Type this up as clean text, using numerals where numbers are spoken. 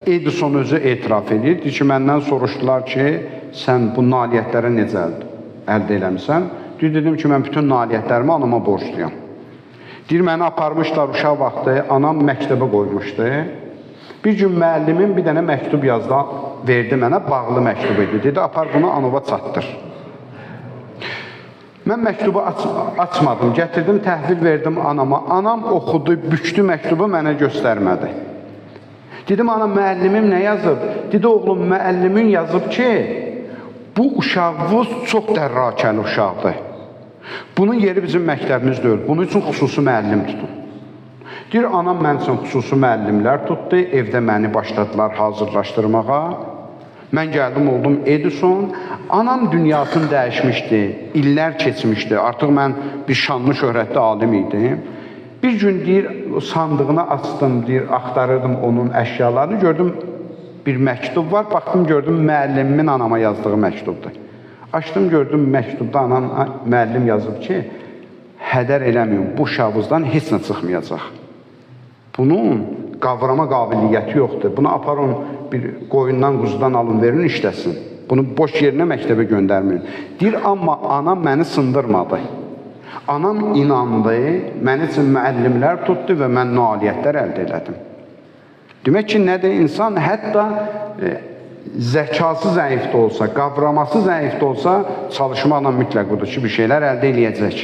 Edison özü etiraf edir. Deyir ki, məndən soruşdular ki, sən bu nailiyyətlərə necə əldə eləmisən? Deyir, dedim ki, mən bütün nailiyyətlərimi anama borcluyam. Deyir, məni aparmışlar uşaq vaxtı, anam məktəbə qoymuşdu. Bir gün müəllimim bir dənə məktub yazdı, verdi mənə, bağlı məktub idi. Dedi, apar bunu anova çatdır. Mən məktubu açmadım, gətirdim, təhvil verdim anama. Anam oxudu, bükdü məktubu, mənə göstərmədi. Dedim, ana, müəllimim nə yazıb? Dedi, oğlum, müəllimin yazıb ki, bu uşağımız çox dərrakəli uşaqdır. Bunun yeri bizim məktəbimiz deyil. Bunun üçün xüsusi müəllim tutun. Deyir, anam mən üçün xüsusi müəllimlər tutdu, evdə məni başladılar hazırlaşdırmağa. Mən gəldim, oldum Edison. Anam dünyasını dəyişmişdi, illər keçmişdi. Artıq mən bir şanlı, şöhrətli alim idim. Bir gün deyir, sandığını açdım, deyir, axtarırdım onun əşyalarını. Gördüm, bir məktub var. Baxdım, gördüm, müəllimimin anama yazdığı məktubdur. Açdım, gördüm, məktubda anam, müəllim yazıb ki, hədər eləməyin, bu uşağınızdan heç nə çıxmayacaq. Bunun qavrama qabiliyyəti yoxdur. Bunu aparın, bir qoyundan, quzudan alın, verin, işləsin. Bunu boş yerinə məktəbə göndərməyin. Deyir, amma anam məni sındırmadı. Anam inandı, məni üçün müəllimlər tutdu və mən nailiyyətlər əldə elədim. Demək ki, nədir? İnsan hətta zəkası zəif də olsa, qavraması zəif də olsa, çalışmaqla mütləq budur ki, bir şeylər əldə eləyəcək.